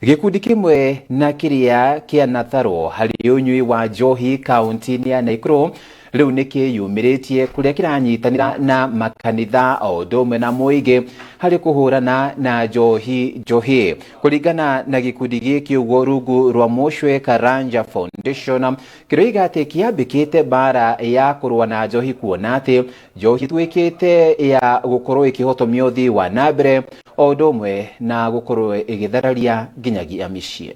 Gĩkundi kĩmwe na kĩrĩa kĩanatharwo harĩ ũnyui wa njohi kaunti-inĩ ya Naikuru rĩu nĩ kĩyumĩrĩtie kũrĩa kĩranyitanĩra na makanitha o ũndũ ũmwe na mũingĩ harĩ kũhũrana na njohi njohi. Kũringana na gĩkundi gĩkĩ ũguo rungu rwa Mũcwe Karanja Foundation kĩroiga atĩ kĩambĩkĩte mbara ya kũrũa na njohi kuona atĩ njohi ĩtuĩkĩte ya gũkorwo ĩkĩhotomia ũthii wa na mbere o ũndũ ũmwe na gũkorwo ĩgĩthararia nginyagia mĩciĩ.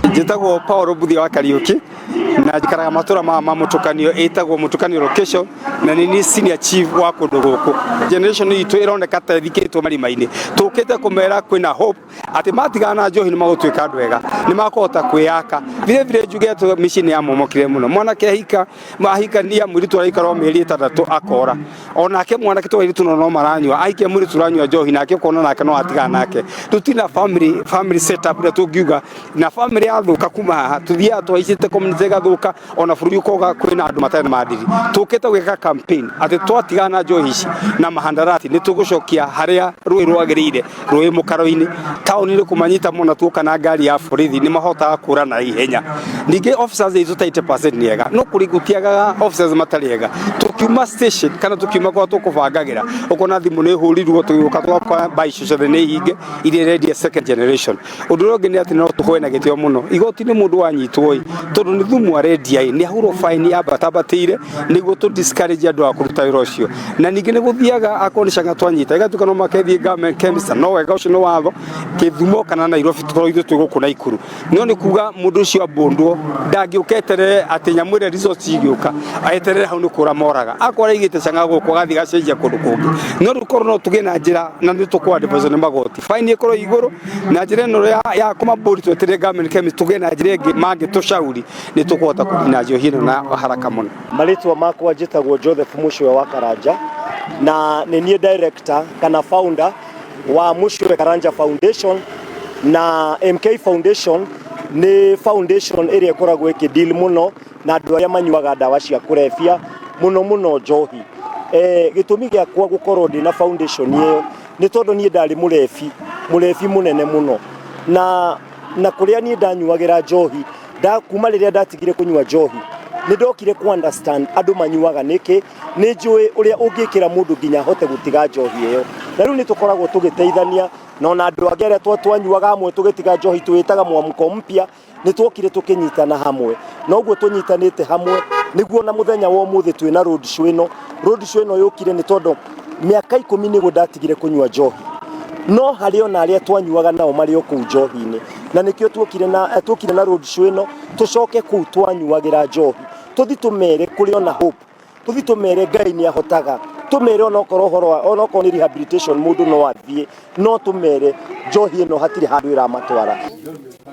Njĩtagwo Paul Mbuthia wa Kariuki na njikaraga matũra maya ma mũtukanio, ĩtagwo mũtukanio location, na nĩ niĩ senior chief wa kũndũ gũkũ. Generation itũ ĩroneka ta ĩthikĩtwo marima-inĩ. Tũkĩte kũmera kwĩna hope atĩ matigana na njohi nĩ magũtuĩka andũ ega, nĩ makũhota kwĩyaka. Vile vile njuge atĩ mĩciĩ nĩ yamomokire mũno. Mwanake ahika, ahikania mũirĩtu araikara o mĩeri 6 akora. Onake mwanake to airĩtu no maranyua, ahikia mũirĩtu ũranyua njohi nake ũkona nake no atigana nake. Tũtirĩ na family setup ũrĩa tũngiuga, na family yathũka kuma haha tũthiaga tũhaicĩte community ĩgathũka, ona bũrũri ũkoga kwĩna andũ matarĩ na maadili. Tũkĩte gwĩka campaign atĩ twatigana na njohi ici na mahandarati nĩ tũgũcokia harĩa rũĩ rwagĩrĩire, rũĩ mũkaro-inĩ. Taũni-inĩ kũmanyita mũno tuoka na ngari ya borithi nĩ mahotaga kũra na ihenya. Ningĩ officers aitũ ta 80% nĩ ega, no kũrĩ gũtiagaga officers matarĩ ega. Tũkiuma station kana tũkiuma kũrĩa tũkũbangagĩra, ũkona thimũ nĩ ĩhũrirwo, tũgĩũka tũgakora mbaa icio ciothe nĩ hinge iria irendia second generation. Ũndũ ũrĩa ũngĩ nĩ atĩ no tũhoe na gĩtĩo mũno igoti nĩ mũndũ wanyitwo ĩ, tondũ nĩ thumu arendia ĩ, nĩ ahũrwo fine yambatambatĩire nĩguo tũ discourage andũ a kũruta wĩra ũcio. Na ningĩ nĩ gũthiaga akorwo nĩ canga twanyita ĩgatuĩka no makethiĩ government chemist, no wega ũcio nĩ watho Kĩthumo kana Nairobi, tũkorwo ithuĩ twĩ gũkũ Naikuru. No nĩ kuga mũndũ ũcio ambũndwo ndangĩũka eterere atĩ nyamũ ĩrĩa results igĩũka eterere hau, nĩ kũra moraga. Akorwo araigĩte canga gũkũ agathiĩ gacenjia kũndũ kũngĩ. No rĩu korwo no tũgĩe na njĩra na nĩ tũkũ advise nĩ magoti fine ĩkorwo igũrũ na njĩra ĩno ya kũmabũri tweterere government chemist, tũgĩe na njĩra ĩngĩ mangĩtũcauri nĩ tũkũhota kũnina njohi ĩno na haraka mũno. Marĩtwa makwa njĩtagwo Joseph Mũcwe wa Karanja na nĩ niĩ director kana founder wa Mũcwe Karanja Foundation, na MK Foundation nĩ foundation ĩrĩa ĩkoragwo ĩkĩ deal mũno na andũ arĩa manyuaga ndawa cia kũrebia, mũno mũno njohi. Gĩtũmi gĩakwa gũkorwo ndĩna foundation ĩyo nĩ tondũ niĩ ndarĩ mũrebi, mũrebi mũnene mũno, na kũrĩa niĩ ndanyuagĩra njohi nda, kuma rĩrĩa ndatigire kũnyua njohi nĩ ndokire ku understand andũ manyuaga nĩkĩ. Nĩ njũĩ ũrĩa ũngĩkĩra mũndũ nginya ahote gũtiga njohi ĩyo, na rĩu nĩ tũkoragwo tũgĩteithania na ona andũ angĩ arĩa twanyuaga hamwe tũgĩtiga njohi, twĩtaga mwamko mpya. Nĩ twokire tũkĩnyitana hamwe, na ũguo tũnyitanĩte hamwe nĩguo na mũthenya wa ũmũthĩ twĩna road show ĩno. Road show ĩno yũkire nĩ tondũ mĩaka 10 nĩguo ndatigire kũnyua njohi, no harĩ ona arĩa twanyuaga nao marĩ o kũu njohi-inĩ, na nĩkĩo tuokire na road show ĩno tũcoke kũu twanyuagĩra njohi, tũthi tũmere kũrĩ ona hope, tũthi tũmere Ngai nĩ ahotaga, tũmere onokorwo ũhoro wa onokorwo nĩ rehabilitation mũndũ no athiĩ, no tũmere njohi ĩno hatirĩ handũ ĩramatwara.